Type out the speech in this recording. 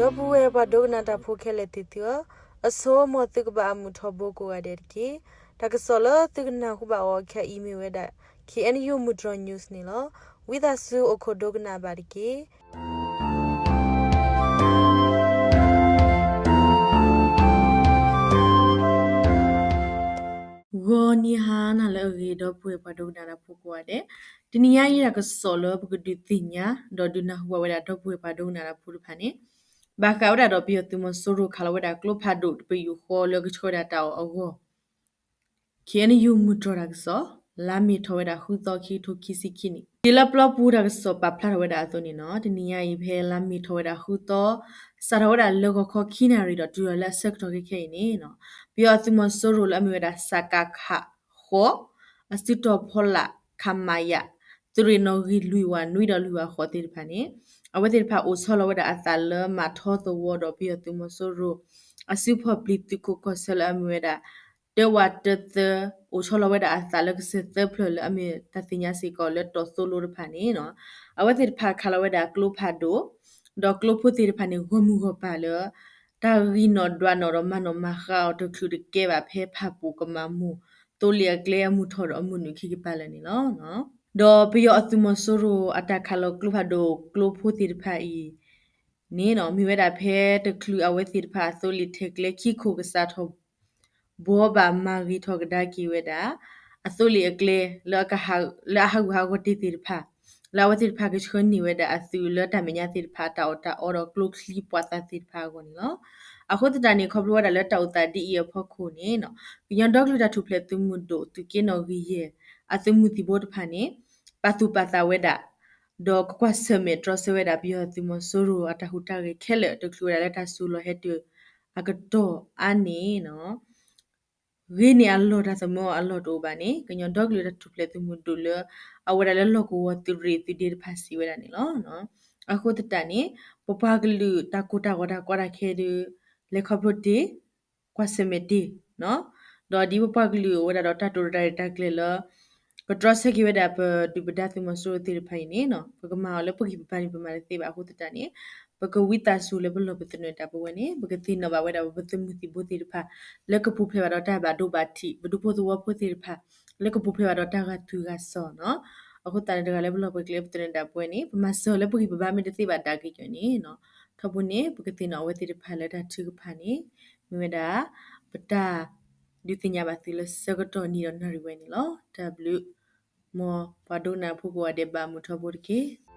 ဒီပုၢ်ဝဲၢ်ပှၤဒိကနၣ်တၢ်ဖိခဲလၢာ်သ့ၣ်သုဧၢ, အဆိ မ်သုကဘၣ်အမုာ်ထီဘိကိးဂၤဒဲးတက့ၢ်. တၢ်ကစီၣ်လၢသုကနၢ်ဟူဘၣ်အီၤခဲအံၤမ့ၢ်ဝဲဒၣ် K N U မုၢ်တြီၤ news န့ၣ်လီၤ. ဝံသးစူၤအိၣ်ခိးဒိကနၣ်ဘၣ်တက့ၢ်. ဂီၤနံၤဟါနၤလၢအဂ့ၤ ဒီပုၢ်ဝဲၢ်ပှၤဒိကနၣ်တၢ်ဖိကိးဂၤဒဲး, တနံၤညါအံၤတၢ်ကစီၣ်လၢပကဒုးသ့ၣ်ညါ ဒီးဒုးနၢ်ဟူဘၣ်ဝဲဒၣ်ဒီပုၢ်ဝဲၢ်ပှၤဒိကနၣ်တၢ်ဖိတဖၣ်န့ၣ်, ဘၣ်ဃးဝဲဒၣ်ဒီးပယီၤသုးမီၤစိရိၤခးလီၤဝဲဒၣ်ကျိဖးဒိၣ်တပယူာ်ဃီလၢကဆှၢဝဲဒၣ်တၢ်အီၣ်အဂီၢ် K N U မုၢ်တြီၤတၢ်ကစီၣ်, လါမ့ၤထီၣ်ဝဲဒၣ်ဃုသီ ခံကထိခံဆံခံနံၣ်, ဒ်လၢပျီပူၤတၢ်ကစီၣ်ပာ်ဖျါထီၣ်ဝဲဒၣ်အသိးန့ၣ်နီၤ, တနံၤညါအံၤဖဲလါမ့ၤထီၣ်ဝဲဒၣ်ဃုသီ, စးထီၣ်ဝဲဒၣ်လၢဂီၤခီခံနၣ်ရံၣ်ဒီးတုၤလီၤလၢအဆၢကတီၢ်ခဲခဲအံၤန့ၣ်နီၤ, ပယီၤအသုးမီၤစိရိၤလၢအမ့ၢ်ဝဲဒၣ် စကခ ဃိး, အစုတီၤဖီလာ် ခမရ သုးရ့ၣ်နီၣ်ဂံၢ်လွံၢ်ဝးနွံဒီးလွံၢ်ဝးဃိးသ့ၣ်တဖၣ်န့ၣ်, အဝဲသ့ၣ်တဖၣ်အိၣ်ဆီလီၤဝဲဒၣ်အသးလၢမၤထီသဝီဒီးပယီၤသုးမီၤစိရိၤ အစုဖီၣ်ပျံၤသုးခိၣ်ကီၢ်ဆၢလၢအမ့ၢ်ဝဲဒၣ် တၢဝးတၢသၢ, အိၣ်ဆီလီၤဝဲဒၣ်အသးလၢကစၢၢ်သၢဖျၢၣ်လၢအမ့ၢ်တၢ်သ့ၣ်ညါစ့ၢ်ကီးလၢ တီၢ်သိလိတဖၣ်န့ၣ်နီၤ, အဝဲသ့ၣ်တဖၣ်ခးလီၤဝဲဒၣ်ကျိဖးဒိၣ်, ဒီးကျိဖိသ့ၣ်တဖၣ်န့ၣ် ဂီၢ်မုၢ်ဂီၢ်ပၤလၢ တၢ်ဂံၢ်နီၣ်ဒွးနီၣ်ဒီးမၤနီၣ်မၤဃါအီၤတချုးတကဲဘၣ် ဖဲဖၣ်ပူၤကမၤမိၢ် သိလ့ၣ်အကျဲအမုၢ်ထီၣ်ဒီးအမုၢ်နုာ်ခံကပၤလၢာ်န့ၣ်လီၤ. ဒီးပယီၤအသုးမီၤစိရိၤအတၢ်ခးလီၤကျိဖးဒိၣ်ကျိဖိသ့ၣ်တဖၣ်အံၤ န့ၣ်နီၤ မ့ၢ်ဝဲဒၣ်ဖဲတချုးအဝဲသ့ၣ်တဖၣ်အသိလ့ၣ်ထဲကျဲခံခိၣ်ကစးထီၣ် ဘှီဘၣ်မၤဂ့ၤထီၣ်ကဒါက့ၤဝဲဒၣ် အသိလ့ၣ်အကျဲ လၢအဟးဂူာ်ဟးဂီၤတ့ၢ်သ့ၣ်တဖၣ် လၢအဝဲသ့ၣ်တဖၣ်ကဆှၢန့ၢ်ဝဲဒၣ်အသုးလၢတၢ်မဲာ်ညါသ့ၣ်တဖၣ် တၢ်အီၣ်တၢ်အီဒီးကျိချံပှၤသးသ့ၣ်တဖၣ်အဂီၢ်န့ၣ်လီၤ. အဃိသတးန့ၣ် ခီဖျိဝဲဒၣ်လၢတၢ်အိၣ်သးဒ်အံၤအဖီခိၣ်န့ၣ်နီၤ ကညီဒီကလုာ်တၢ်ထူၣ်ဖျဲးသုးမုၢ်ဒိၣ် သုးက့နီၣ်ဂံၢ်ယဲၢ် အသုးမုၢ်သံၣ်ဘိတဖၣ်န့ၣ် ပာ်သူၣ်ပာ်သးဝဲဒၣ် ဒီးကကွၢ်ဆၢၣ်မဲာ်တြီဆၢဝဲဒၣ် ပယီၤသုးမီၤစိရိၤအတၢ်ဟူးတၢ်ဂဲၤခဲလၢာ် တချုးဝဲဒၣ်လၢတၢ်စူၤလီၤဟဲတုၤအကတီၢ်အါန့ၣ်နီၤ ဂ့ၤန့ၢ်အလီၢ်တၢ်သမၢအီၤအလီၢ်တအိၣ်ဘၣ်န့ၣ် ကညီဒီကလုာ်တၢ်ထူၣ်ဖျဲးသုးမုၢ်ဒိၣ်လၢ အဝဲဒၣ်လၢလီၢ်ကဝီၤသုးရ့ၣ်သုးဒ့တဖၣ်စံးဝဲဒၣ်န့ၣ်လီၤ. အဃိသတးန့ၣ် ပပှၤကလုာ်တၢ်ကိၢ်တၢ်ဂီၤတၢ်ကီတၢ်ခဲဒုး လဲၤခီဖျိတ့ၢ် ကွၢ်ဆၢၣ်မဲာ်တ့ၢ် ဒီးဒ်ပပှၤကလုာ်အိၣ်ဝဲဒၣ်ဒီးတၢ်တိာ်တၢ်ရဲၣ်တၢ်ကျဲၤလၢ ကတြီဆၢက့ၤဝဲဒၣ်ပဒုၣ်ပဒါသုးမီၤစိရိၤသ့ၣ်တဖၣ်အံၤန့ၣ်နီၤ ပကမၤအီၤလၢပဂံၢ်ပဘါန့ၣ် ပမၤတသ့ဘၣ်အဃိသတးန့ၣ် ပကဝံသးစူၤလၢပလီၢ်ပသနၢၣ်တၢ်ပဝဲန့ၣ် ပကသ့ၣ်နီၣ်ဘၣ်ဝဲဒၣ်ပသုးမုၢ်သံၣ်ဘိသ့ၣ်တဖၣ် လၢကပူၤဖျဲးဘၣ်ဒီးတၢ်ဘၣ်ဒိဘၣ်ထံး ပဒူဖိသဝီဖိသ့ၣ်တဖၣ် လၢကပူၤဖျဲးဘၣ်ဒီးတၢ်ဂာ်တုၤဂာ်စီၤနီၤ အဃိသတးန့ၣ်တဂၤလၢပလီၢ်ပကျဲပသနၢၣ်တၢ်ပဝဲန့ၣ် ပမၤစၢၤလၢပဂံၢ်ပဘါမ့ၢ်တသ့ဘၣ်ဒၣ်က့ၤကီန့ၣ်နီၤ ထီဘိန့ၣ် ပကသ့ၣ်နီၣ်အဝဲသ့ၣ်တဖၣ်လၢတၢ်ထုကဖၣ်န့ၣ် မ့ၢ်ဝဲဒၣ် ပတၢ်ဒုးသ့ၣ်ညါဘၣ်သုလၢဆၢကတီၢ်နံၤဒီးနၣ်ရံၣ်ဝဲန့ၣ်လီၤ. တၢ်ဘျုး မ်ပှၤဒိကနၣ်ဖိကိးဂၤဒဲးဘၣ်မုာ်ထီဘိတက့ၢ်.